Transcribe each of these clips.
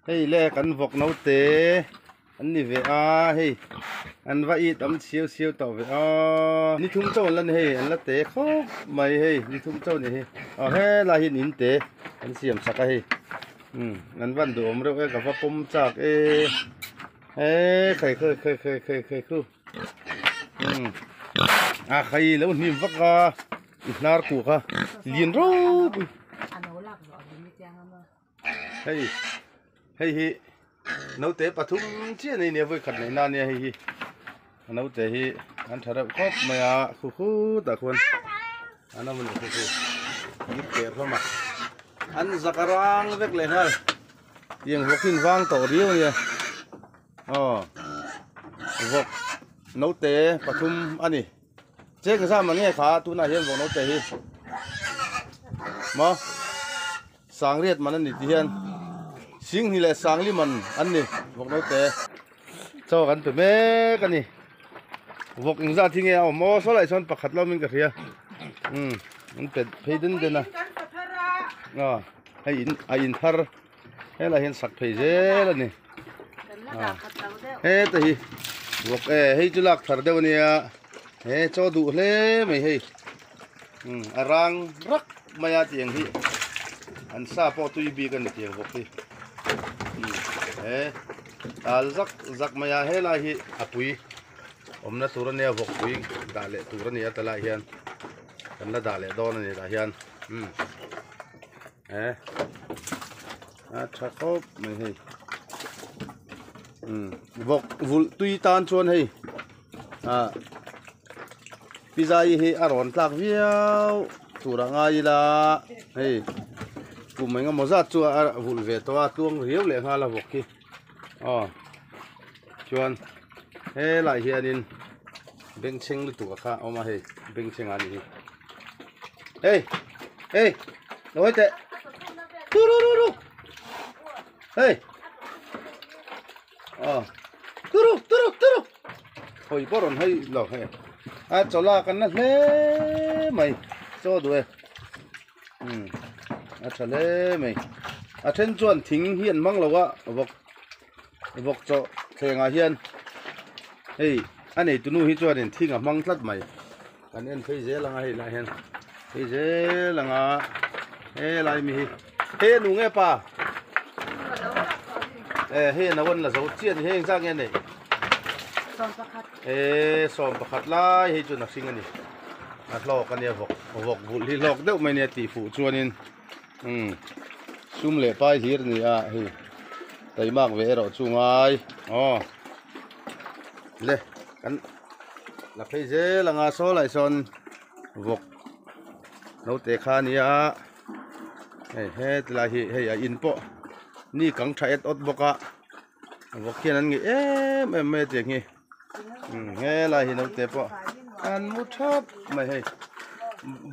Hei le kan vawk naute an ni ve a hei an va it am siau siau tawh ve a ni thum chauh an la ni hei an la te khawp mai hei ni thum chauh a ni hi aw helai hi in te an siam sak a hei umm an van duhawm reuh e ka va pawm chak e he khai khai khai khai khai khai khu umm a khai lo hnim vak a i hnar kuh kha lian ropui. Hei hei hi naute pathum chiah nei nia vawi khat neih na ania hei hi a naute hi an tha reuh khawp mai a khu khutah khuan an awm a ni khu khu an keh hlawm a an zak a rang vek leh nghal tiang vawk hi an vang tawh riau a nia aw vawk naute pathum a ni. Cheng zam ang nge kha tunah hian vawk naute hi maw sangriat man a ni tih hian singhnih leh sangli man an ni vawk naute chaw kan pe mek a ni vawk engzat hi nge a awm aw saw lai sawn pakhat lo min ka hria um an pe phei den den a aw hei in a in thar helai hian sak phei zel a ni heta hi vawk e hei chu lak thar deuh a nia he chaw duh hle mai hei um a rang rak mai a tiang hi an sa pawh tui bik a ni tiang vawk hi um he tal zak zak mai a helai hi a pui awmna tur a nia vawk pui dah leh tur a ni a talai hian kan la dah leh dawn a ni tah hian um. He a tha khawp mai hei umm vawk vulh tui tan chuan hei ah pizza hi a rawn tlak viau tur a ngai ila hei kum eng emaw zat chu a vulh ve tawh a tluang riau leh nghal a vawk hi aw chuan helaiah hianin bengchheng lutuk a kha a awm a hei bengchheng a ni hi. Hey, hey, nói tệ. Tu ru ru ru. Hey. Ờ. Tu ru tu ru tu ru. Hoi pawh rawn hei lo hei. A chawla kan la hle mai. Chaw duh e. Um. A tha hle mai. A then chuan thing hi an hmang lo a vawk vawk chaw thlengah hian hei a nei tunu hi chuanin thing a hmang tlat mai. Kan en phei zel anga hei lah hian phei zel anga helai mi hi hei a nu nge pa e hei a no an la zo chiah ni hei engzat nge nei e sawm pakhat lai hei chu na hring a ni a hlawk a nia vawk vawk vulh hi hlawk deuh mai nia tih fuh chuanin umm sum leh pai hlir a ni a hei taimak ve erawh chu ngai aw le kan. La phei zel anga saw lai sawn vawk naute kha a nia hei hetilai hi hei a in pawh ni kang tha et awt bawk a vawk hian an ngeih em em mai a tiang hi umm helai hi naute pawh an mu thap mai hei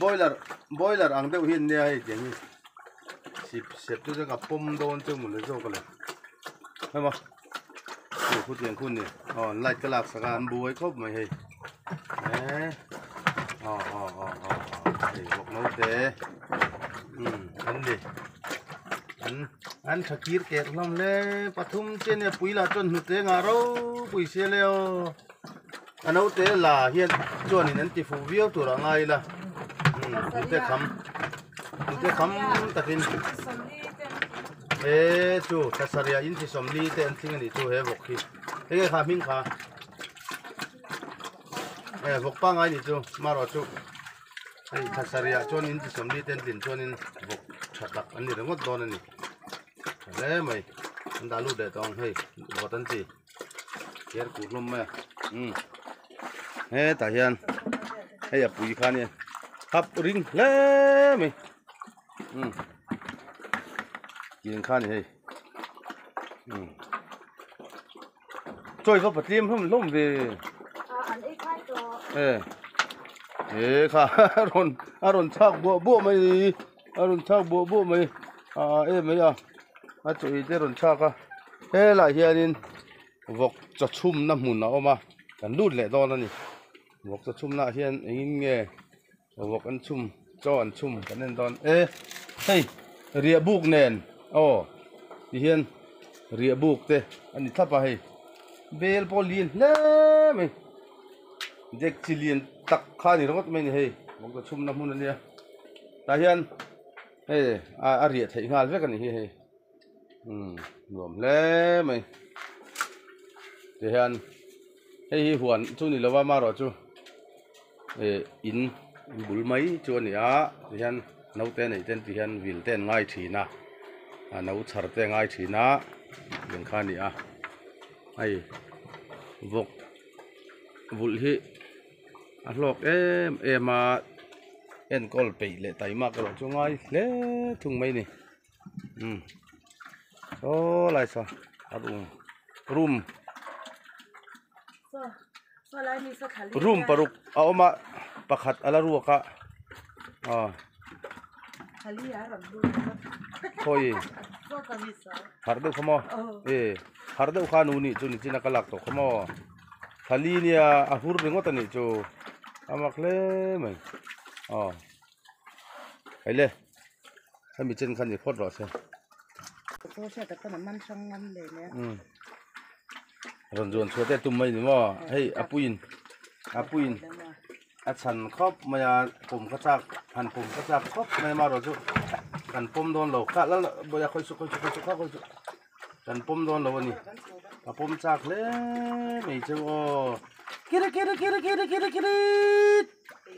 boiler boiler ang deuh hi an nia hei tiang hi sip sep chu ka pawm dawn chu mawle zawk a le hei maw. Chu khutiang khun ni aw light ka lak sak a an buai khawp mai hei eh aw aw aw aw hei vawk naute um an ni an an tha kir kek hlawm hle pathum che nia pui lah chuan hnute ngah ropui sia le aw a naute la hian chuanin an ti fuh viau tur a ngai ila um hnute kham hnute kham takin. He chu thlasarih in chi sawmli te an tling a nih chu he vawk hi enge kha hming kha e vawk pangai nih chu marawh chu hei thlasarih ah chuan in chi sawmli te an tlin chuanin vawk tha tak an ni ringawt dawn a ni tha hle mai an dah lut leh tawh ang hei vawt an ti ker kuh hlawm mai a umm hetah hian hei a pui kha a nia hap ring hle mai. Um tiang kha a ni hei um chawi va patliam hlawm hlawm ve e he kha a rawn a rawn chhak buah buah mai a rawn chhak buah buah mai a em mai a a chawi te a rawn chhak a helaiah hianin vawk chaw chhumna hmun a awm a kan lut leh dawn a ni vawk chaw chhumna ah hian engin nge. Vawk an chhum chaw an chhum kan en dawn e hei riah buk nen aw ti hian Riah buk te a ni thlap a hei bel pawh lian hle mai dek chi lian tak kha a ni ringawt mai a ni hei vawkchaw chhumna hmun a nia tah hian hei a riah theih nghal vek a ni hi hei umm nuam hle mai tihian hei hi huan chu ni lova amaherawh chu ih in bul mai chu a ni a tihian naute neih ten tihian vil te an ngai thin a a no chhar te a ngai thin a tiang kha a ni a hei vawk vulh hi a hlawk em em a enkawl peih leh taimak erawh chu ngai hle thung mai a ni. Um saw lai saw a room room room paruk a awm a pakhat a la ruak a aw khawi harh deuh kha maw e harh deuh kha nu nih chu nichin a ka lak tawh kha maw thali nia a hur ringawt a nih chu a mak hle mai aw hei le. Hemi chen kha ni phawt rawh se. Rawn zuan chhuah te a tum mai ni maw? Hei a puiin a puiin a chhan khawp mai a pawm kha chak han pawm kha chak khawp mai amaherawh chu kan pawm dawn lo kha lal bawih a khawi chu khawi chu khawi chu khawi chu kan pawm dawn lo a ni a pawm chak hle mai chu aw kiri kiri kiri kiri kiri kiri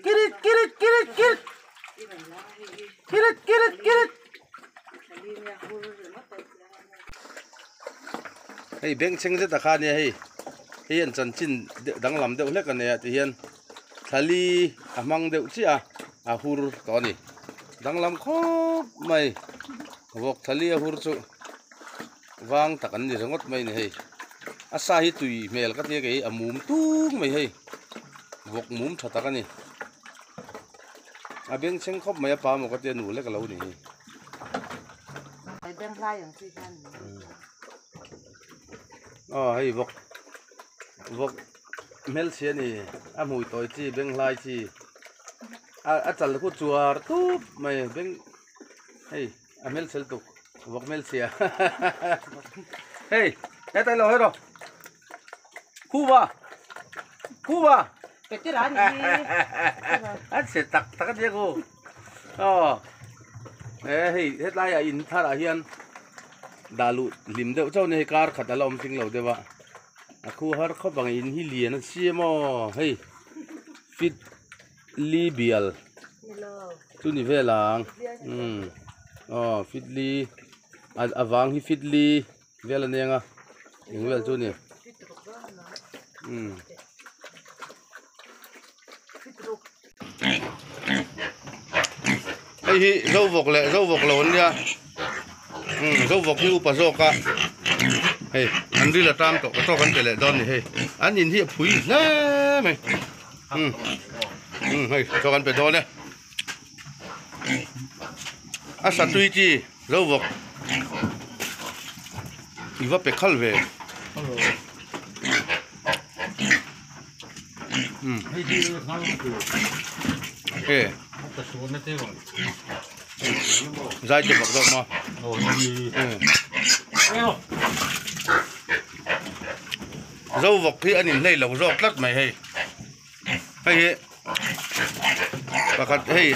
kirit kirit kirit kirit kirit kirit kirit hei bengchheng zet a kha ania hei hei an chanchin danglam deuh hlek a nia tihian thlali a hmang deuh chiah a a hur tawh a ni danglam khawp mai vawk thlali a hur chu vang tak an ni ringawt mai a ni hei a sa hi tui hmel ka tia kei a mum tung mai hei vawk mum tha tak a ni a bengchheng khawp mai a pa maw ka tia nu lek a lo ni hi. Aw hei vawk vawk hmelchhia a ni a hmui tawi chi beng hlai chi a a chal khu chuar tup mai beng hei a hmelchhe lutuk vawk hmelchhia hei hetlai lo hawi rawh khuva khuva a chhe tak tak a nia ku aw he hei hetlai ah in thar ah hian dah luh hlim deuh chauh a ni hei kar khat a la awm tling lo deuh a a khu har khawp ang in hi lian a siam aw hei fit li bial chu ni vel ang umm aw fit li a vang hi fit li vel a nia nga eng vel chu ni umm. Hei hi zovawk leh zovawk lo an nia umm zovawk hi upa zawk a hei an ril a tam tawh ka tawk an pe leh dawn a ni hei an in hi a phui hle mai umm umm hei tawk an pe dawn e a satui chi zovawk i va pe khal ve. Zai te bawk deuh maw zo vawk hi an inhlei lo zawk tlat mai hei hei hi pakhat hei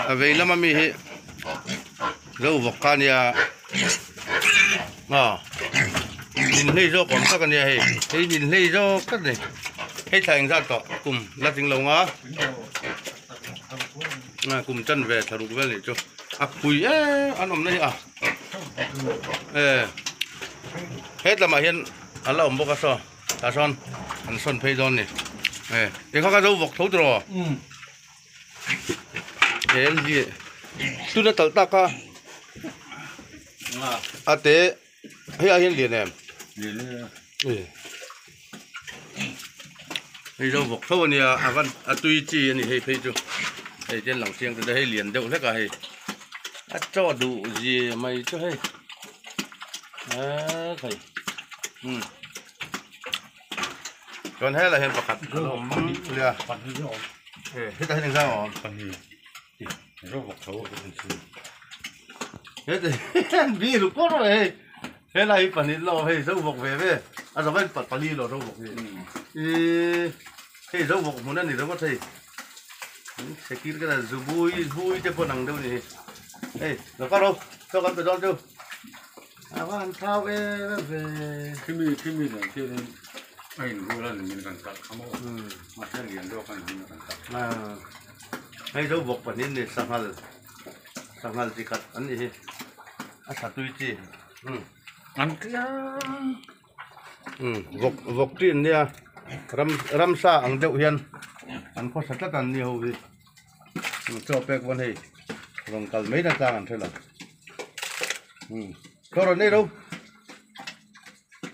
a vei lama mi hi zo vawk kha ania aw inhlei zawk awm tak ania hei hei inhlei zawk tlat a ni hei thla engzat tawh kum la tling lo nga kum tan ve thla ruk vel nih chu a phui em an awmna hi a e hetlamah hian a la awm bawk a saw tah sawn an sawn phei dawn a ni e eng kha kha zo vawk tho tiraw he tuna talh tak kha a te hei ah hian lian em hei zo vawk tho ania a van a tui chi a ni hei phei chu hei te an lang chiang ta hei lian deuh hlek a hei a chaw duh zia mai chu hei hei umm chuan helai hian pakhat a lo awm nia hetah hian engzah a awm heti hian biru kawr mai hei. Helai hi pahnih lo hei zo vawk ve ve a zo in pali lo zo vawk hi i hei zo vawk hmun a ni ringawt hei sekir ka zu bui bui te pawh an ang deuh a ni hi hei lo kal rawh chaw kan pe dawn chu a va han thau em em ve khimi khimi nen khianin a inrual a ni min kan kalh kha maw mahse a lian zawk a ni min kan kalh hei zo vawk pahnih an ni sanghal Sanghal chi khat an nih hi a tha tui chi umm an tliang umm vawk vawk chi an nia ram ramsa ang deuh hian an khawsa tlat an ni ho hi chaw pek pawn hei rawn kal mai na tlang an hre lo umm chaw rawn ei ro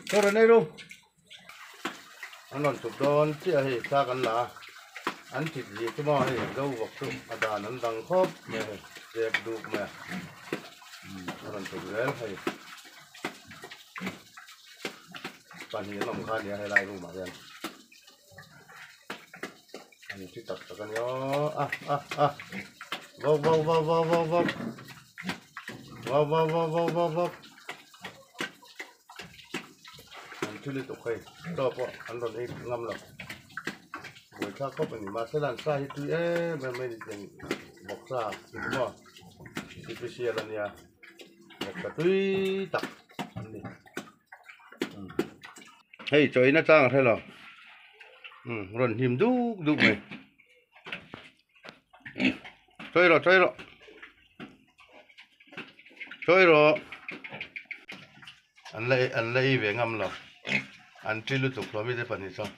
chaw rawn ei ro. An rawn chuk dawn chiah hei thla kan la a, an thit zir chu maw hei zo vawk chu a dan an dang khawp mai a hei zep duk mai a umm a rawn chuk zel hei pahnih an awm kha a nia helai room ah hian an thi tak tak a nia aw a a a vawk vawk vawk vawk vawk vawk vawk vawk vawk vawk vawk vawk. An thil lutuk hei chaw pawh an rawn ei ngam lo buaithlak khawp a ni mahse lan sa hi tui em em mai a ni tih vawksa tih chu maw special a nia vawksa tui tak an ni hei chaw in atang a hre lo umm rawn hnim duk duk mai chawi rawh chawi rawh chawi rawh. An la an la ei ve ngam lo an ti lutuk hlawm mite pahnih chuan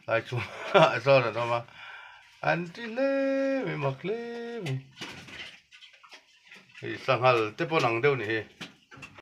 tlai chhung ah sawn an awm a an ti hle mai mak hle mai hei sanghal te pawh an ang deuh a ni hi.